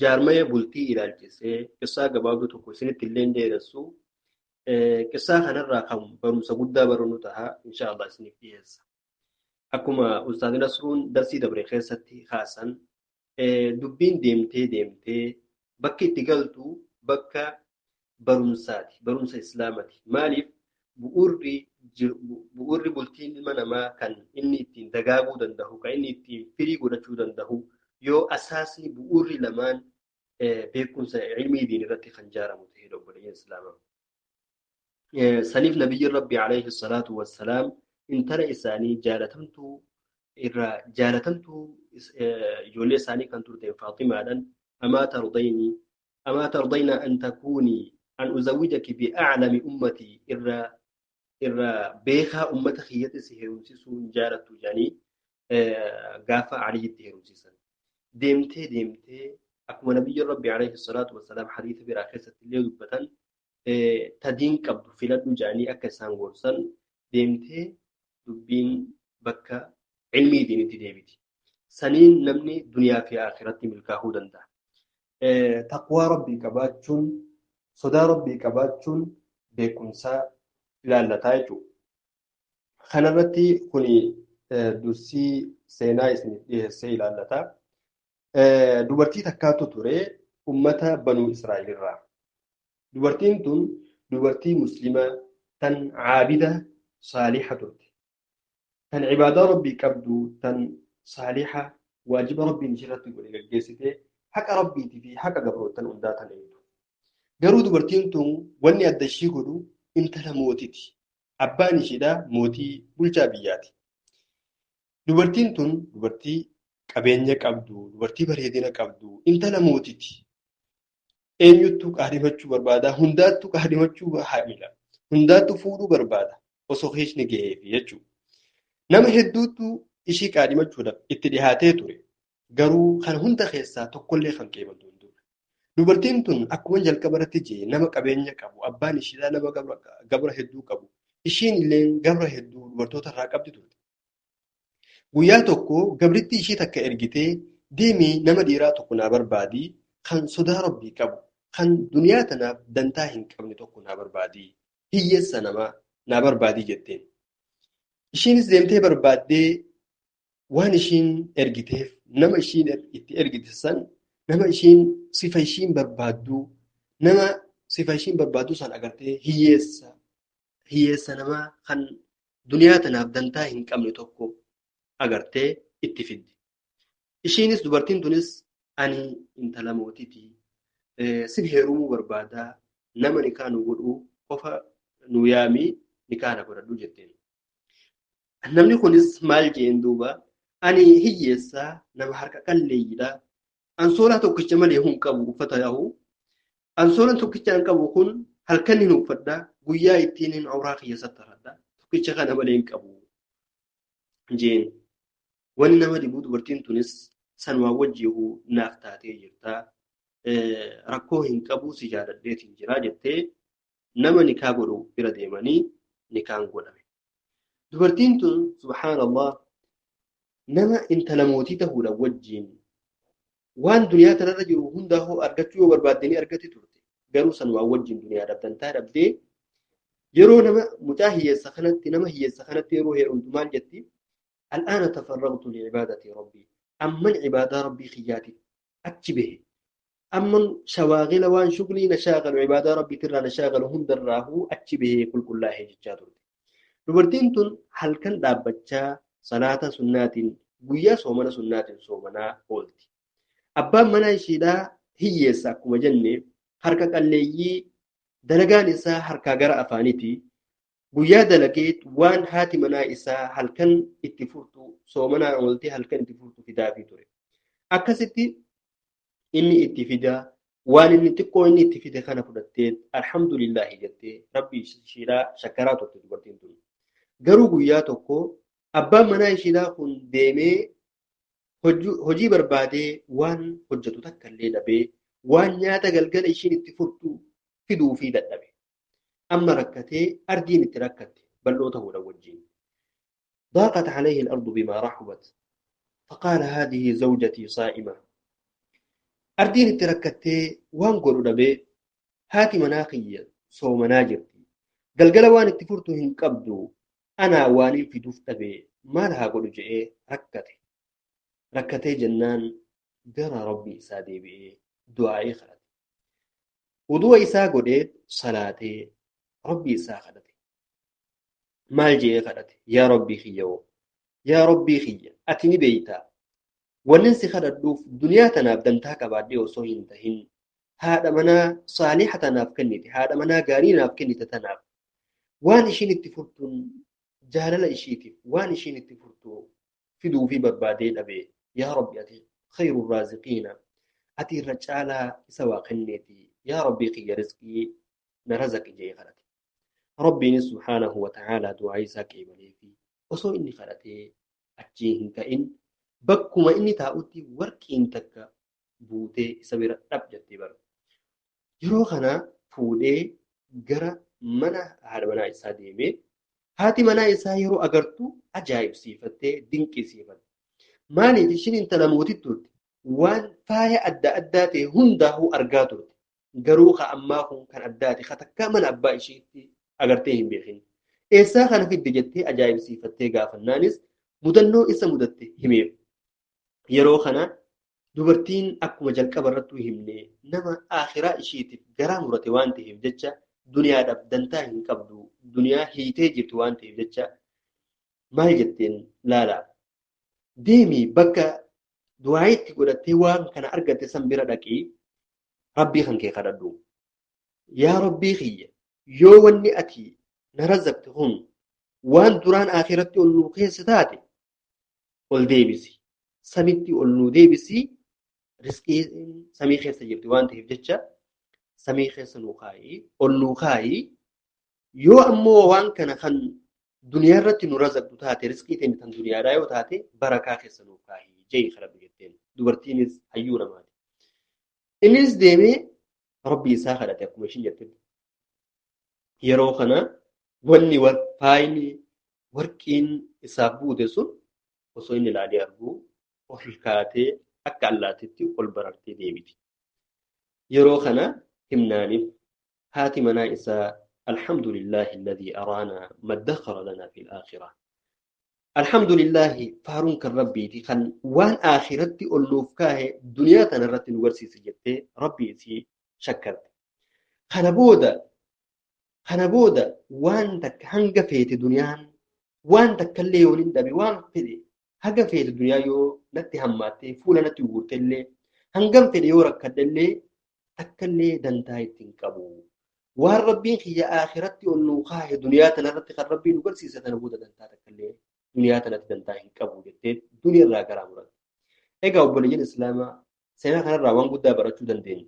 Jaarmaya bultii ilaalchisee qissaa gabaabduu tokko isinitti illee dheeressu qissaa kanarraa kan barumsa guddaa barannu ta'a inshaallah isiniif dhiyeessa. Akkuma Ustaaz Nasruun darsii dabre keessatti kaasan dubbiin deemtee deemtee bakki itti galtu bakka barumsaati. Barumsa Islaamaati. Maaliif bu'uurri bultiin ilma namaa kan inni ittiin dagaaguu danda'u, kan inni ittiin firii godhachuu danda'u yoo asaasni bu'uurri lamaan beekumsa ilmii diin irratti kan ijaaramu ta'e obboleeyyan Islaamaa. Saniif nabiyyiin Rabbi alayhi salaatu wassalaam intala isaanii jaalatamtuu irraa jaalatamtuu ijoollee isaanii kan turte Faaximaadhaan amaa tardayna an takuunii an uzawwijaki bi'aclami ummatii irraa beekaa ummata kiyyatti si heerumsiisuu hin jaalattu jedhanii gaafa Aliyyitti heerumsiisan. Deemtee deemtee akkuma nabiyyiin Rabbi alayhi salaatu wassalaam hadiisa biraa keessatti illee dubbatan tadiin qabdu filadhu jedhanii akka isaan gorsan deemtee dubbiin bakka ilmii diinitti deebiti. Saniin namni duniyaa fi akhiratti milkaa'uu danda'a. Taqwaa Rabbii qabaachuun, sodaa Rabbii qabaachuun beekumsa ilaallataa jechuudha. Kanarratti kuni dursii seenaa isiniif dhiyeessee ilaallataa. Dubartii takkaatu ture ummata Banuu Israa'el irraa. Dubartiin tun dubartii Muslimaa tan caabida saaliha turte. Tan cibaadaa Rabbii qabdu, tan saaliha waajiba Rabbiin ishirratti godhe gaggeessitee haqa Rabbiitii fi haqa gabrootan hundaa tan eegdu. Garuu dubartiin tun wanni adda ishii godhu intala mootiiti. Abbaan ishiidhaa mootii bulchaa biyyaati. Dubartiin tun dubartii qabeenya qabdu, dubartii bareedina qabdu, intala mootiiti. Eenyuttuu qaadhimachuu barbaada, hundaattuu qaadhimachuu haamila, hundaattuu fuudhuu barbaada osoo hiikni gaheefi jechuudha. Nama hedduutu ishii qaadhimachuudhaaf itti dhihaatee ture. Garuu kan hunda keessaa tokkollee kan qeebaltu hin turre. Dubartiin tun akkuma jalqaba irratti jee nama qabeenya qabu, abbaan ishiidhaa nama gabra hedduu qabu, ishiin illee gabra hedduu dubartoota irraa qabdi turte. Guyyaa tokko gabritti ishii takka ergitee deemii nama dhiiraa tokko naa barbaadii kan sodaa Rabbii qabu, kan duniyaa tanaaf dantaa hin qabne tokko naa barbaadii, hiyyeessa namaa naa barbaadii jetteen. Ishiinis deemtee barbaaddee waan ishiin ergiteef nama ishiin itti ergite san nama ishiin sifa ishiin barbaaddu nama sifa ishiin barbaaddu san agartee hiyyeessa namaa kan duniyaa tanaaf dantaa hin qabne tokko agartee itti fiddi. Ishiinis dubartiin tunis ani intala mootiiti. Sin heerumuu barbaadaa nama nikaa nu godhuu qofa nu yaamii nikaa na godhadhu jetteen. Namni kunis maal jeen duuba ani hiyyeessaa nama harka qalleeyyiidha. Ansoolaa tokkicha malee hin qabu uffata yaa'u. Ansoolaan tokkicha hin qabu kun halkan hin uffadha guyyaa ittiin hin awraa kiyya sattaradha. Tokkicha kana malee hin qabu jeen. Wanni nama dhibu dubartiin tunis sanumaa wajjihu naaf taatee jirta. Rakkoo hin qabu si jaaladheetiin jira jettee nama nikaa godhu bira deemanii nikaan godhame. Dubartiin tun subhaanallah nama intala mootii ta'uudha wajjiin waan duniyaa tanarra jiru hundaa hoo argachuu yoo barbaadde ni argatti turte. Garuu sanumaa wajjiin duniyaadhaaf dantaa dhabdee yeroo nama mucaa hiyyeessa kanatti nama hiyyeessa kanatti yeroo heerumtu maal jetti? Al'aana tafarraqtu li'ibaadati rabbii. Amman cibaadaa rabbii kiyyaatiif achi bahe. Amman shawaaqila waan shuglii na shaaqalu cibaadaa rabbiitirraa na shaaqalu hundarraahuu achi bahee qulqullaa'ee jechaa turte. Dubartiin tun halkan dhaabbachaa salaata sunnaatiin guyyaa soomana sunnaatiin soomanaa oolti. Abbaan manaa ishiidhaa hiyyeessa akkuma jenne harka qalleeyyii dalagaan isaa harkaa gara afaaniiti. Guyyaa dalagee waan haati manaa isaa halkan itti furtu soomanaan ooltee halkan itti furtu fidaafii ture. Akkasitti inni itti fidaa waan inni xiqqoo inni itti fide kana fudhattee alhamdulillahi jettee rabbi ishiidhaa shakkaraa turte dubartiin tun. Garuu guyyaa tokko abbaan manaa ishiidhaa kun deemee hojii barbaadee waan hojjetu takka illee dhabee waan nyaata galgala ishiin itti furtu fiduufii dadhabe. Amma rakkatee ardiin itti rakkatte bal'oo ta'uudha wajjin. ضاقت عليه الأرض بما رحبت فقال هذه زوجتي صائمة. Ardiin itti rakkattee waan godhu dhabee haati manaa kiyya soomanaa jirti. Galgala waan itti furtu hin qabdu anaa waaniin fiduuf dhabee maal haa godhu je'ee rakkate. Rakkatee jennaan gara Rabbii isaa deebi'ee du'aa'ii kadhate. Wudu'a isaa godhee salaatee Rabbii isaa kadhate. Maal je'ee kadhate? Yaa Rabbii kiyya hoo! Yaa Rabbii kiyya ati ni beeytaa. Wannin si kadhadhuuf duniyaa tanaaf dantaa qabaadhee osoo hin tahin haadha manaa saaliha tanaaf kennite, haadha manaa gaarii naaf kennite tanaaf waan ishiin itti furtuun jaalala ishiitiif waan ishiin itti furtu fiduufii barbaadee dhabe. Yaa Rabbi ati khayru raaziqiina ati irra caalaa isa waa kenneeti yaa Rabbii kiyya rizqii na razaqi jedhee kadhate. Rabbiinis subhaanahu wa ta'aalaa du'aa isaa qeebaleefi osoo inni kadhatee achii hin ka'in bakkuma inni taa'utti warqiin takka buutee isa bira dhab jettee bara. Yeroo kana fuudhee gara mana haadha manaa isaa deemee haati manaa isaa yeroo agartu ajaa'ibsiifattee dinqisiifatte. Maaliif ishiin intala mootii turte waan faaya adda addaa ta'e hundaa'uu argaa turte. Garuu ka ammaa kun kan addaati ka takkaa mana abbaa ishiitti agartee hin beekin. Eessaa kana fidde jettee ajaa'ibsiifattee gaafannaanis mudannoo isa mudatte himeef. Yeroo kana dubartiin akkuma jalqaba irrattuu himne nama akhiraa ishiitiif garaa murate waan ta'eef jecha duniyaadhaaf dantaa hin qabdu duniyaa hiitee jirtu waan ta'eef jecha maal jetteen laala. Deemi bakka du'aa itti godhattee waan kana argatte san bira dhaqii Rabbii kan kee kadhadhu. Yaa Rabbii kiyya yoo wanni ati na razaqte kun waan duraan akhiratti ol nuu keessa taate ol deebisi. Samitti ol nuu deebisi rizqii samii keessa jirti waan ta'eef jecha samii keessa nuu kaayi ol nuu kaayi yoo ammoo waan kana kan duniyaa irratti nu razaqtu taate rizqii teenya tan duniyaadhaa yoo taate barakaa keessa nuu kaayi je'i kadhadhu jetteen dubartiinis hayyuu namaati. Innis deemee Rabbii isaa kadhate akkuma ishiin jettetti. Yeroo kana wanni faayni warqiin isaaf buute sun osoo inni ilaalee arguu ol kaatee akka allaattiitti ol barartee deebiti. Yeroo kana himnaaniif haati manaa isaa alhamdulillahi alladhii araanaa maddakhara lanaa fil aakhirah. Alhamdulillahi faaruun kan Rabbiiti kan waan akhiratti ol nuuf kaahe duniyaa tana irratti nu garsiise jettee Rabbii isii shakkarte. Kana booda waan takka hanga feete duniyaan waan takka illee yoo hin dhabe waan fedhe haga feete duniyaa yoo natti hammaattee fuula natti guurte illee hangam fedhe yoo rakkadhe illee takka illee dantaa ittiin qabu. Waan Rabbiin kiyya akhiratti ol nuu kaahe duniyaa tana irratti kan Rabbiin nu garsiise tana booda dantaa takka illee duniyaa tanatti dantaa hin qabu jettee duniyaa irraa garaa muratte. Egaa obboleeyyan Islaamaa seenaa kanarraa waan guddaa barachuu dandeenya.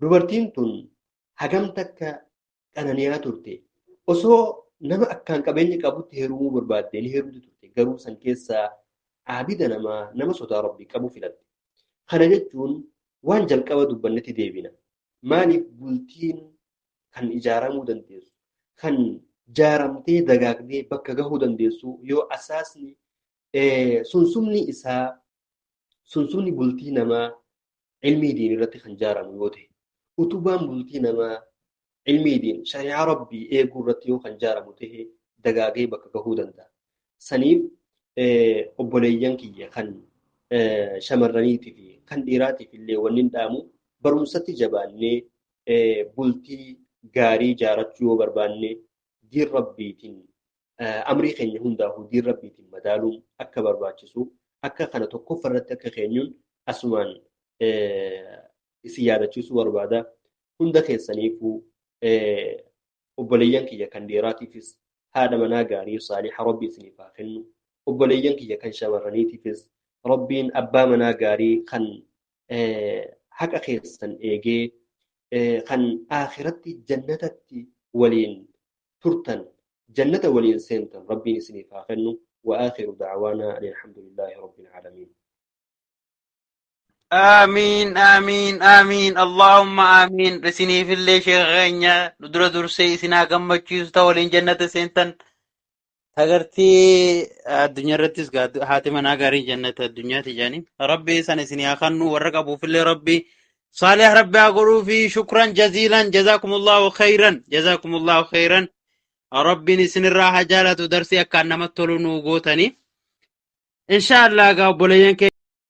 Dubartiin tun hagam takka qananiyaa turte osoo nama akkaan qabeenya qabutti heerumuu barbaadde ni heerumti turte garuu san keessaa abida namaa nama sodaa Rabbii qabu filatte. Kana jechuun waan jalqaba dubbannetti deebina. Maaliif bultiin kan ijaaramuu dandeessu kan jaaramtee dagaagdee bakka gahuu dandeessu yoo asaasni sunsumni isaa sunsumni bultii namaa ilmii diin irratti kan jaaramu yoo ta'e utubaan bultii namaa ilmii diin shari'aa Rabbii eeguu irratti yoo kan jaaramu ta'e dagaagee bakka gahuu danda'a. Saniif obboleeyyan kiyya kan shamarraniitii fi kan dhiiraatiif illee wanni hin dhaamu barumsatti jabaannee bultii gaarii ijaarachuu yoo barbaanne diin Rabbiitiin amrii keenya hundaafuu diin Rabbiitiin madaaluun akka barbaachisu akka kana tokkoffaa irratti akka keenyuun asumaan isin yaadachiisuu barbaada. Hunda keessaniifuu obboleeyyan kiyya kan dhiiraatiifis haadha manaa gaarii saaliha Rabbi isiniif haa kennu. Obboleeyyan kiyya kan shamarraniitiifis Rabbiin abbaa manaa gaarii kan haqa keessan eegee kan akhiratti jannatatti waliin turtan jannata waliin seentan Rabbiin isiniif haa kennu. وآخر دعوانا أن الحمد لله رب العالمين. Aamiin, aamiin, aamiin, Allahumma aamiin. Isiniifillee sheekha keenya nu dura dursee isinaa gammachiisu ta waliin jannata seentan. Tagartii addunyaa irrattis haati manaa gaarii jannata addunyaati jedhanii. Rabbi san isin haa kennu, warra qabuufillee Rabbi saalih Rabbi haa godhuu fi shukran jaziilan, jazaakumullahu khayran, jazaakumullahu khayran. Rabbiin isinirraa haa jaalatu, darsii akkaan namatti tolu nuu gootanii. Inshaallah egaa obboleeyyan keenya.